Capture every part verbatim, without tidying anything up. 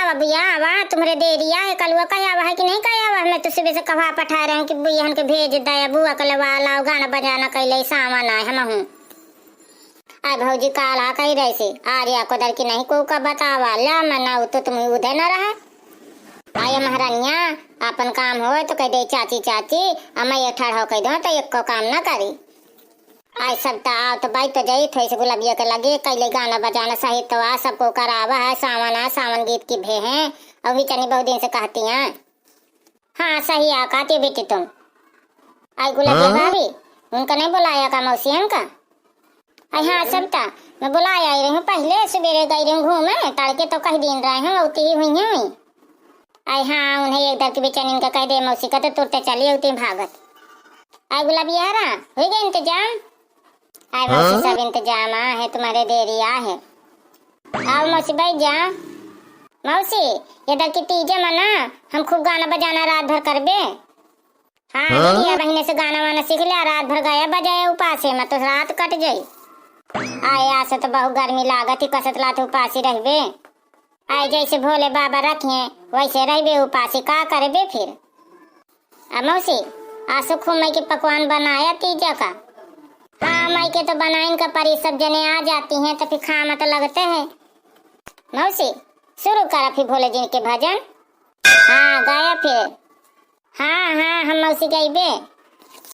बबुआ, आवा, तुम्हरे देरिया है, कलुआ कहे आवा है कि नहीं कहे आवा है? मैं तो सुबह से कहा पठा रहे हूँ कि बुइहन के भेज दे, बुआ के लवा लाओ, गाना बजाना कैले, सावन आए, हम हूँ। आए भौजी, काल आ कही रहे से, आज या कुदर की नहीं को का बतावा, ला मना तो तुम उधर न रहा। आए महारानिया, अपन काम हो तो कह दे चाची, चाची, अम्मा ये ठाड़ हो कह दो तो एक को काम ना करी। आए सब त आओ तो बाई तो जाई, थोड़ी से गुलाबिया के लगे, कैले गाना बजाना सही तो आ, सबको करावा है, सावन आ, सावन गीत की भे हैं, और भी चनी बहुत दिन से कहती हैं। हाँ, सही आ, कहती बेटी तुम। आई गुलाबिया हाँ? भाभी, उनका नहीं बुलाया का मौसी हमका? आई हाँ सविता, मैं बुलाया आई रही हूँ, पहले सवेरे गई रही हूँ घूमे, तड़के तो कह दिन रहे हैं, उती ही हुई हैं। आई हाँ, उन्हें एक दर की बेचैनी इनका कह दे, मौसी का तो तुरते चली उती भागत। आई गुलाबिया हरा, हुई गए इंतजाम? आई मौसी, हाँ? सब इंतजाम आ है, तुम्हरे देरी आ है। आओ मौसी, बैठ जा। मौसी, ये दर की तीजे मना, हम खूब गाना बजाना रात भर करबे। हाँ, हाँ? बिटिया बहिने से गाना वाना सीख लिया, रात भर गाया बजाया उपासे में तो रात कट जाई। आए, आज से तो बहुत गर्मी लागत ही, कसत लात उपासी रहबे। आए, जैसे भोले बाबा रखिए, वैसे रहबे उपासी, का करबे फिर? आ मौसी, आसो खूब माई के पकवान बनाया तीजा का? हाँ, माई के तो बनाइन का परी, सब जने आ जाती हैं तो फिर खामा तो लगते हैं। मौसी, शुरू करा फिर भोले जी के भजन। हाँ, गाया फिर। हाँ, हाँ, हम मौसी गइबे।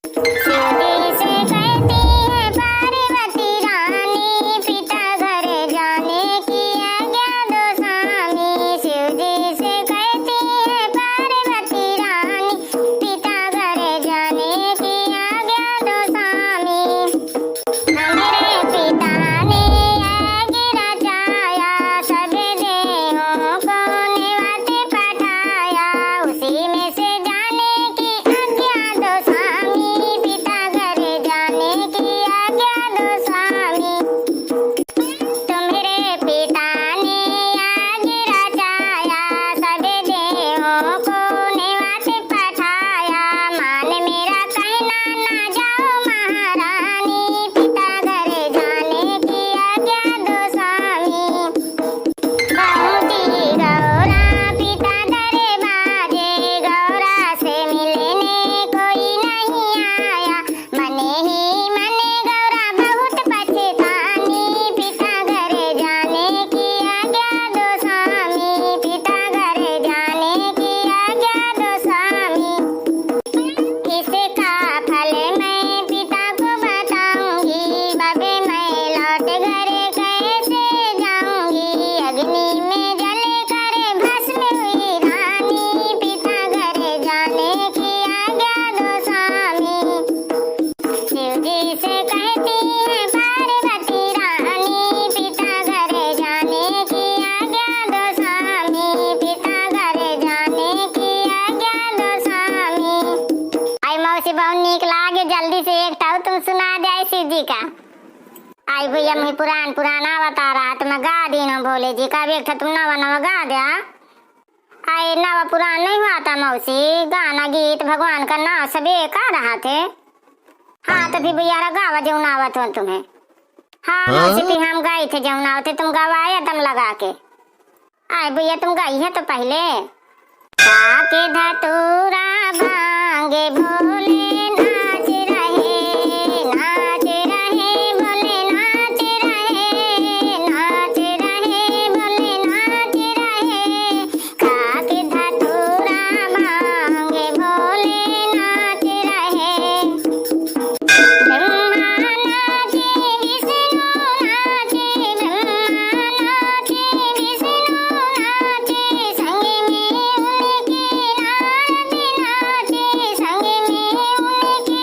शिव जी से कहती है पार्वती रानी, पिता घर जाने की आज्ञा दो स्वामी। शिव जी से कहती है पार्वती रानी, पिता घर जाने की आज्ञा दो स्वामी। हमरे पिता ने यज्ञ रचाया, सब देवों को नेवत पठाया। उसी में से जाने की आज्ञा दो स्वामी, पिता घर जाने की आज्ञा दो स्वामी। तुम्हरे पिता ने यज्ञ रचाया, सब देवों को नेवत पठाया। मान मेरा कहना ना जाओ महारानी, पिता घर जाने की आज्ञा दो स्वामी। बाबूजी गौरा पिता घर बाजे, गौरा से मिलने कोई नहीं आया। मने ही मने गौरा बहुत पछतानी, पिता घर जाने की आज्ञा दो स्वामी, पिता घर जाने की आज्ञा दो स्वामी। इसका फल मैं पिता को बताऊंगी, बबे मैं लौट घर कैसे जाऊंगी, अग्नि में जल कर भस्म हुई रानी, पिता घर जाने की आज्ञा दो स्वामी। शिव जी से कहती है पार्वती रानी, पिता घर जाने की आज्ञा दो स्वामी, पिता घर जाने की आज्ञा दो स्वामी। आई मौसी, बहुत नीक लागे, जल्दी से एक ठो तुम सुना दे शिव जी का। आई भैया, मैं पुरान पुरान आवता रहा तो मैं गा दीन हूँ भोले जी का, अब एक ठो तुम नवा नवा गा द्या। अरे नवा पुरान नहीं हुआ था मौसी, गाना गीत भगवान का नाम सब एक आ रहा थे। हाँ तो फिर भैया रा गावा जौन आवत हो तुम्हें। हाँ हाँ? मौसी फिर हम गाई थे जौन आवत थे, तुम गवाए दम लगा के। आए भैया तुम गाई है तो पहले। खाके धतूरा भांगे भोले नाच रहे, नाच रहे भोले नाच रहे, नाच रहे भोले नाच रहे। खाके धतूरा भांगे भोले नाच रहे। ब्रह्मा नाचे, विष्णु नाचे, ब्रह्मा नाचे, विष्णु नाचे, संग में उनके नारद नाचे, संग में उनके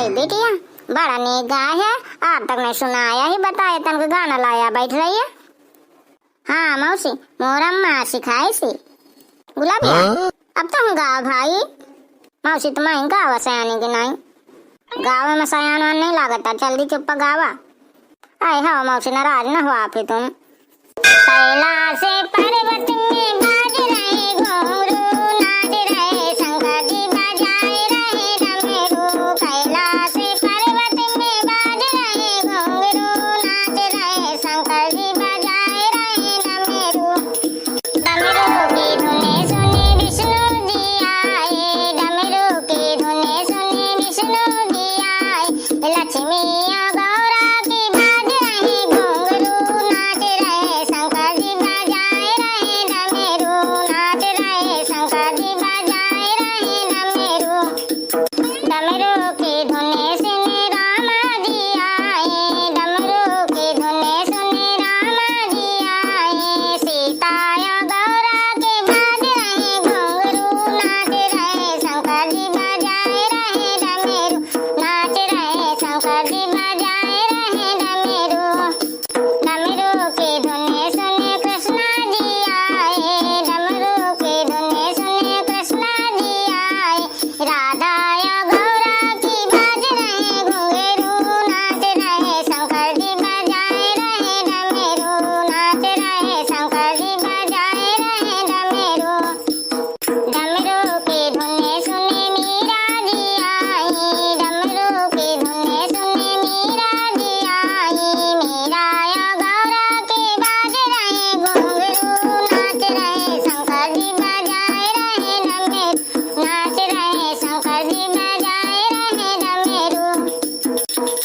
बिटिया, बड़ा नीक गाय है, आज तक नहीं सुनाया ही, बताए तन के गाना लाया बैठ रही है। हाँ मौसी, मोर अम्मा सिखाइस ही। गुलाबिया, हाँ? अब तुम गाओ भाई। मौसी, तुम ही गावा सयानी की नहीं। गावे में सयान वान नहीं लागता, जल्दी चुप्पा गावा। आए हो मौसी, नाराज न हुआ फिर तुम। कैलाश पर्वत में बाज रहे घुंघरू, नाच रहे शंकर जी बजाए रहे डमरू। कैलाश पर्वत में बाज रहे घुंघरू, नाच रहे शंकर जी बजाए रहे डमरू। डमरू की धुने सुने विष्णु जी आए, डमरू की धुने सुने विष्णु जी आए। लक्ष्मी और गौरा की बाज रहे घुंघरू, नाच रहे शंकर जी बजाए रहे डमरू, नाच रहे शंकर जी बजाए रहे डमरू। डमरू की धुने सुने रामा जी आए, डमरू की धुने सुने रामा जी आए। सीता या गौरा के बाज रहे घुंघरू, नाच रहे शंकर जी बजाए रहे डमरू, नाच रहे शंकर जी बजाए रहे डमरू। डमरू की धुने सुने कृष्णा जी आए, डमरू की धुने सुने कृष्णा जी आए। राधा या गौरा की बाज रहे घुंघरू, नाच रहे शंकर जी बजाए रहे डमरू, नाच रहे शंकर जी बजाए रहे डमरू। डमरू की धुने सुने मीरा जी आई, डमरू की धुने सुने मीरा जी आई। मीरा या गौरा के बाज रहे घुंघरू, नाच रहे शंकर जी बजाए रहे डमरू, नाच रहे शंकर जी बजाए रहे डमरू।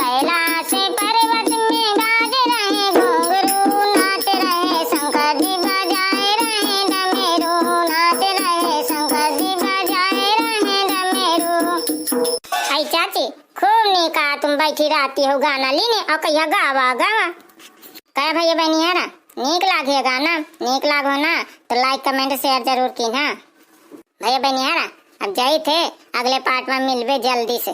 कैलाश पर्वत में बाज रहे घुंघरू, नाच रहे शंकर जी बजाए रहे डमरू, नाच रहे शंकर जी बजाए रहे डमरू। आई चाची, खूब नीक तुम बैठी रहती हो गाना लीने और कहिया गावा गावा। कहे भैया बहनियारा, नीक लागे गाना, नीक लागो ना तो like comment share जरूर कीन्हा। भैया बहनियारा, अब जाइत है, अगले part में मिलबे जल्दी से।